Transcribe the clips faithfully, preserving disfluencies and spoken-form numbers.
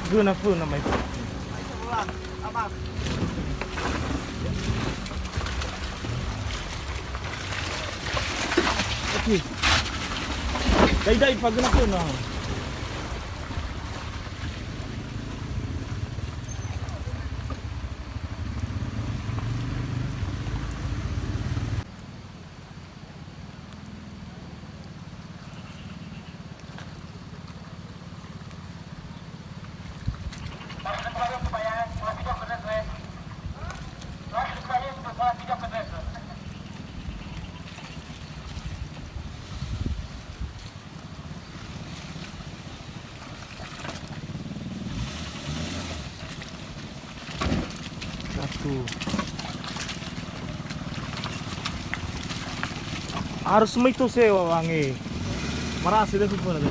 Föna, föna mai. Oke. Dai, dai, fagöna, föna. Satu. Harus mai to sewa wange. Marase deh pun ada.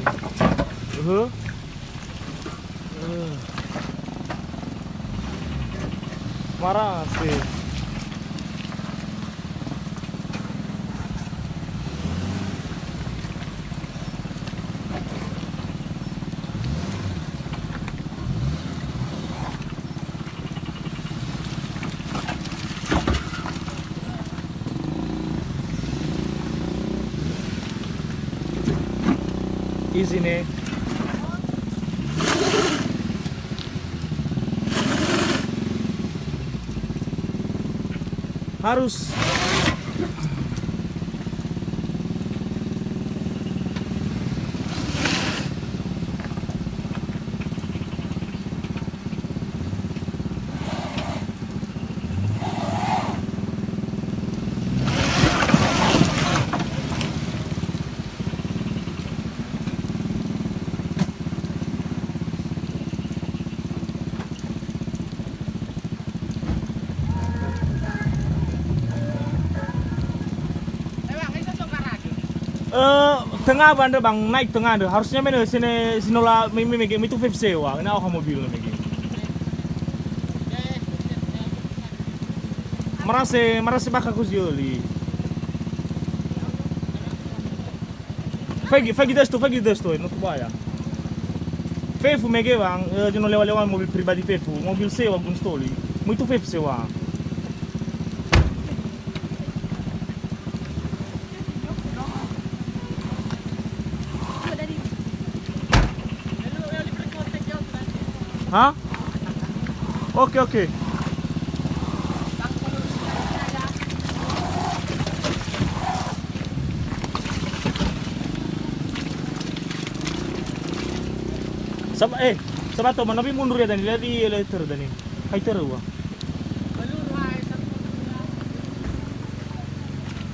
Uh. Uh. Marase. Easy ne. Harus. Eh, tenga ba andre, Bang, naik tenga andre. Harusnya mene sene sinola me, me, mege, mitu fef sewa. Kena awak mobil mege. Marase, marase bakha kuzi oli. Faigi, faigi desto, faigi desto, no tubaya. Fefu mege, Bang, eh, jeno lewa-lewa mobil pribadi fefu, mobil sewa gun stoli. Mitu fef sewa. Ha? Oke, oke. Sab-, eh, sabato manobi mundur ya, Dani. Lihat di, lihat di, lihat di, Dani. Hai terus, Bang.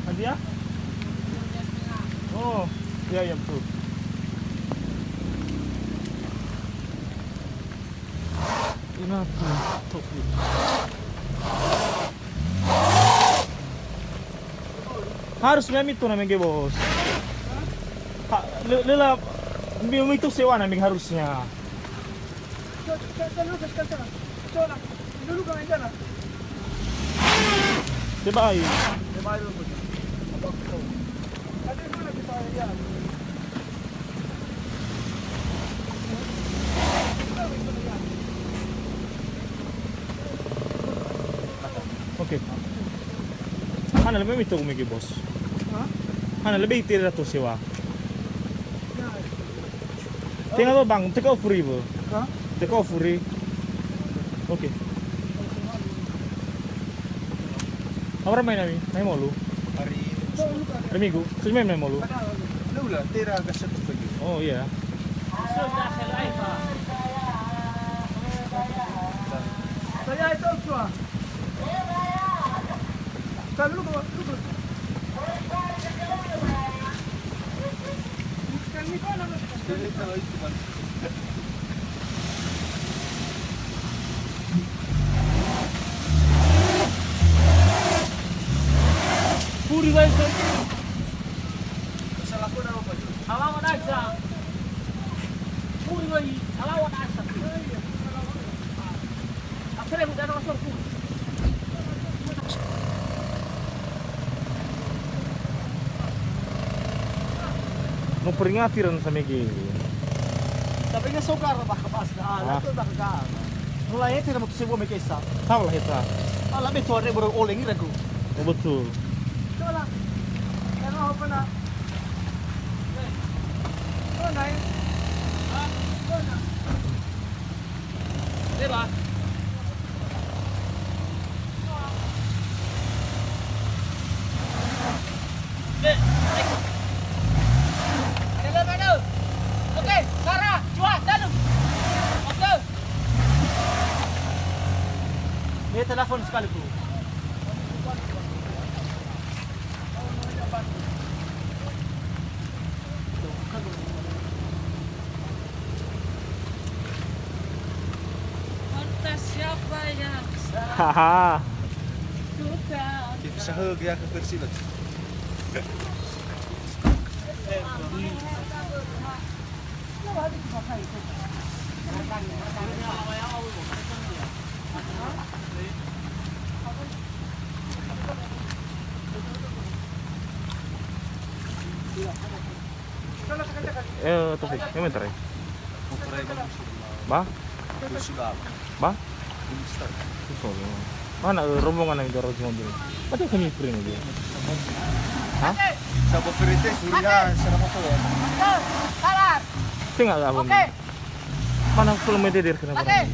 Hadia? Oh, ya, ya, betul. Kenapa? Top. Harus mami tu namanya, Bos. Ha, le-, lela, mi-, mitu sewa namanya harusnya. Tebai. Oke. Hana lebih mitu mege, Bos. Hah? Hana lebih tidak ratus sewa. Tenga do, Bang, take off free, Bang. Hah? Take off free. Oke. Awara mai nami, mai molu. Hari Minggu. Hari Minggu. Terus mai, mai molu. Lula, tera ka satu pagi. Oh, iya. Puri wai sa. Alawa dasa. Puri wai, alawa dasa. Muperingati ran samege. Tapi ini sogar, bah, bah, ah, ah, lah tu dah gar. Mulai itu nama tu sebuah mekesa. Tahu lah itu. Ah, lah betul ada baru oleng iragu. Oh, betul. Coba lah. Yang apa nak? Oh, naik. Hah? Oh, naik. Eba. Oke, Sarah, dua, talu. Oke. Dia telepon sekali, Bu. Lantas siapa yang salah? Haha. Bukan. Kita sahur dia ke versi lah. Eh, Taufik, yang bentar ya. Ba? Ba? Mana, eh, rombongan yang dorong mobil? Ada kami free mobil. Hah? Sabo free teh, surinya, serapa tu ya? Tenga lah, Bang. Mana kalau mau deder kena barang?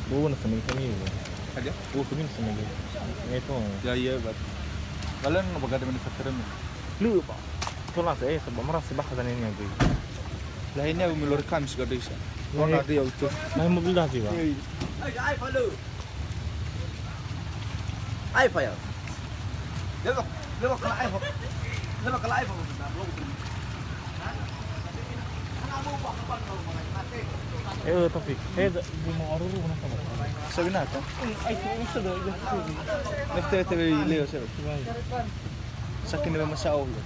Oh, na semeni kami. Aja? Oh, kami na semeni. Ini tu. Ya, iya, bat. Kalian nggak bakal ada manufaktur ini? Lu, Pak. Tola saya sebab merasa bakal dan ini lagi. Lah ini aku melurkan segala desa. Mana ada yang utuh? Main mobil dah sih, Pak. Iya, iya. Ai, fire. Dia bak-, dia bakal ai, Pak. Dia bakal ai, Pak. Eh, Taufik. Eh, da-, di mau aruru kenapa, Pak? Saya binatang. Eh, ai, itu, itu dah, itu. Left, left, left, Leo, saya. Saking dia masa Allah.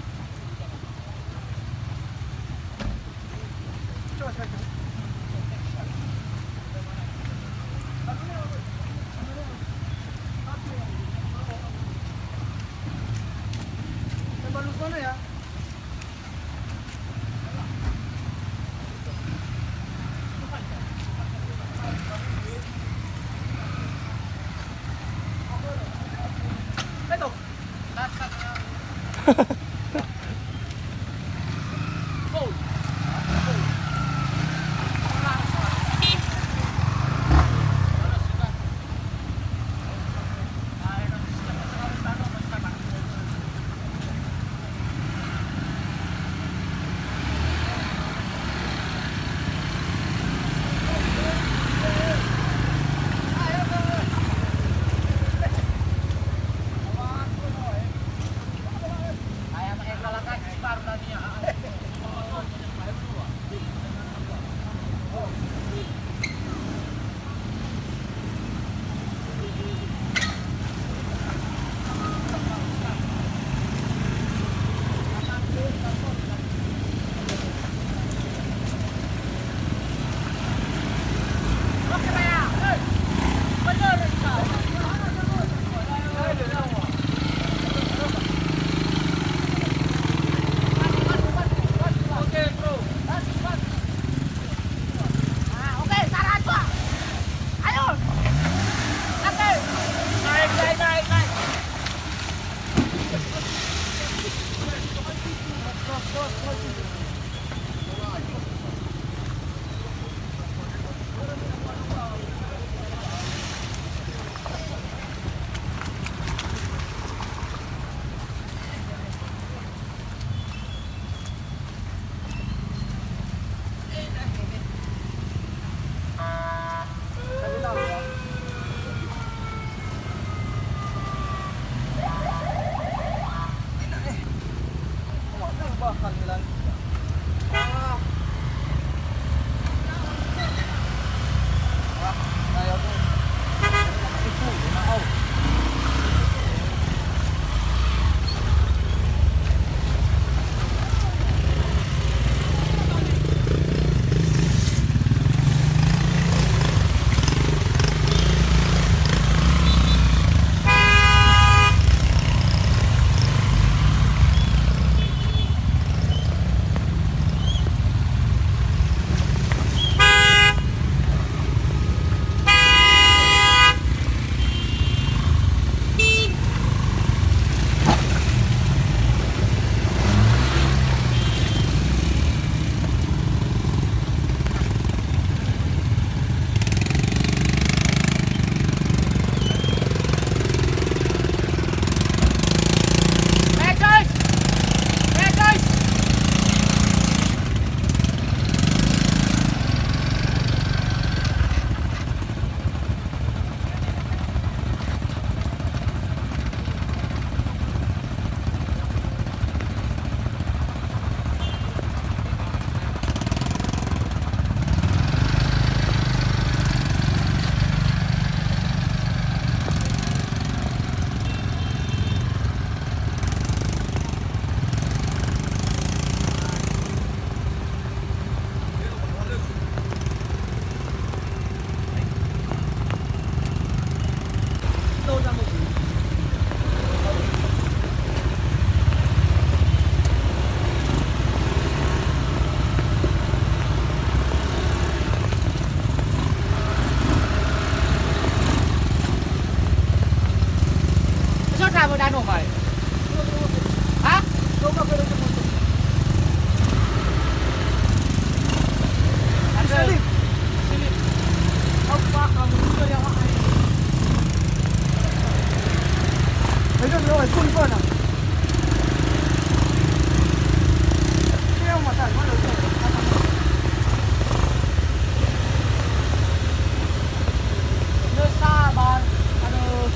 Sa mo danö mai. Ha? Coba bere ke motor. Ada. Selip. Selip. Apa kamu juga ya, Pak? Ayo, ayo, ayo, ayo. Ini yang masak, mana tu? Sabar. Aduh.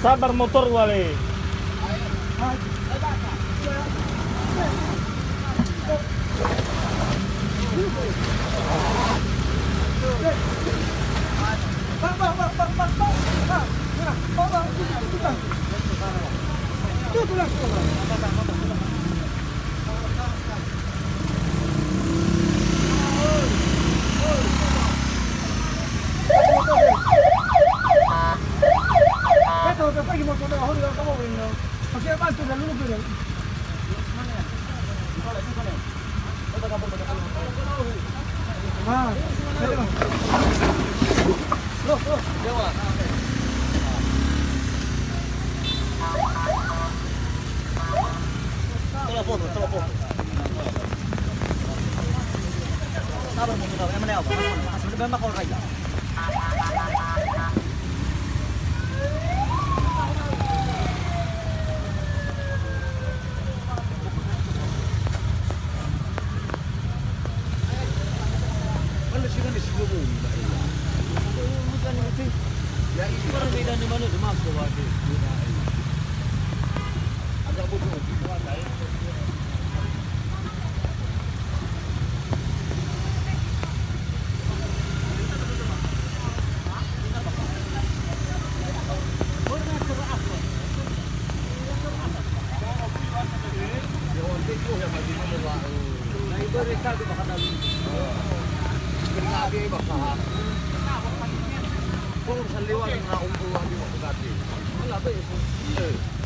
Sabar motor wale. Sabar, mau kenal, yang mana ya, Bang? Mas, mas, mas, mas, mas, mas, Ya, bagi mana lah. Nah, itu mereka tu bakal ada. Kena dia bakal. Kalau misalnya lewat, nah, untuk lagi waktu tadi. Enggak apa ya? Eh.